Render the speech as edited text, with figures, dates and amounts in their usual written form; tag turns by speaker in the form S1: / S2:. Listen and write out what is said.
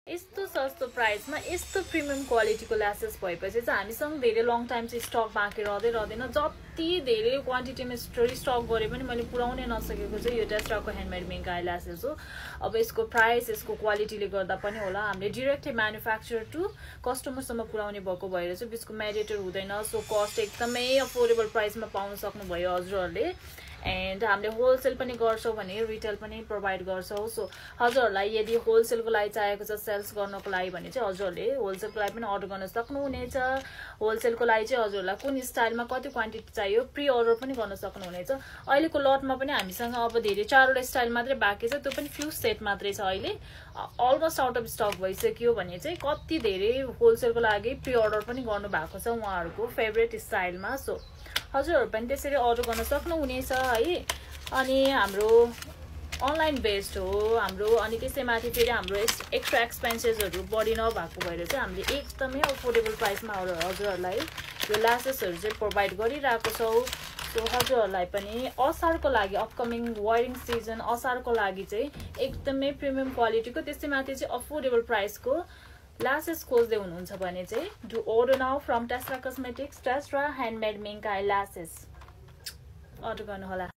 S1: यस्तो सस्तो प्राइसमा यस्तो प्रिमियम क्वालिटीको ल्यासेस भएपछि चाहिँ हामीसँग धेरै लङ टाइम चाहिँ स्टक बाँकी रहँदैन। जति धेरै क्वान्टिटीमा स्टक गरे पनि मैले पुऱ्याउनै नसकेको चाहिँ यो टेस्राको ह्यान्डमेड मिङ्क आई ल्यासेस हो। अब यसको प्राइस यसको क्वालिटीले गर्दा पनि होला हामीले डिरेक्टली म्यानुफ्याक्चर टु कस्टमरसम्म पुऱ्याउने भएको भएर चाहिँ बिचको मेडिएटर हुँदैन। सो कस्ट एकदमै अफोर्डेबल प्राइसमा पाउन सक्नुभयो हजुरहरूले। एन्ड हामीले होलसेल पनि गर्छौँ भने रिटेल पनि प्रोभाइड गर्छौँ। सो हजुरहरूलाई यदि होलसेलको लागि चाहिएको छ सेल्स गर्नको लागि भने चाहिँ हजुरहरूले होलसेलको लागि पनि अर्डर गर्न सक्नुहुनेछ। होलसेलको लागि चाहिँ हजुरहरूलाई कुन स्टाइलमा कति क्वान्टिटी चाहियो प्री अर्डर पनि गर्न सक्नुहुनेछ। अहिलेको लटमा पनि हामीसँग अब धेरै 4वटा स्टाइल मात्रै बाँकी छ, त्यो पनि फ्यु सेट मात्रै छ। अहिले अलमोस्ट आउट अफ स्टक भइसक्यो भने चाहिँ कति धेरै होलसेलको लागि प्री अर्डर पनि गर्नु भएको छ उहाँहरूको फेभरेट स्टाइलमा। सो हजुरहरू पनि त्यसरी अर्डर गर्न सक्नुहुनेछ है। अनि हाम्रो अनलाइन बेस्ड हो हाम्रो। अनि त्यसैमाथि फेरि हाम्रो एक्स्ट्रा एक्सपेन्सेसहरू बढी नभएको भएर चाहिँ हामीले एकदमै अफोर्डेबल प्राइसमा हजुरहरूलाई यो ल्यासेसहरू चाहिँ प्रोभाइड गरिरहेको छौँ। सो हजुरहरूलाई पनि असारको लागि अपकमिङ वेडिङ सिजन असारको लागि चाहिँ एकदमै प्रिमियम क्वालिटीको त्यसैमाथि चाहिँ अफोर्डेबल प्राइसको ल्यासेस खोज्दै हुनुहुन्छ भने चाहिँ do order now from Tesra cosmetics Tesra handmade mink eye lashes order गर्नुहोला।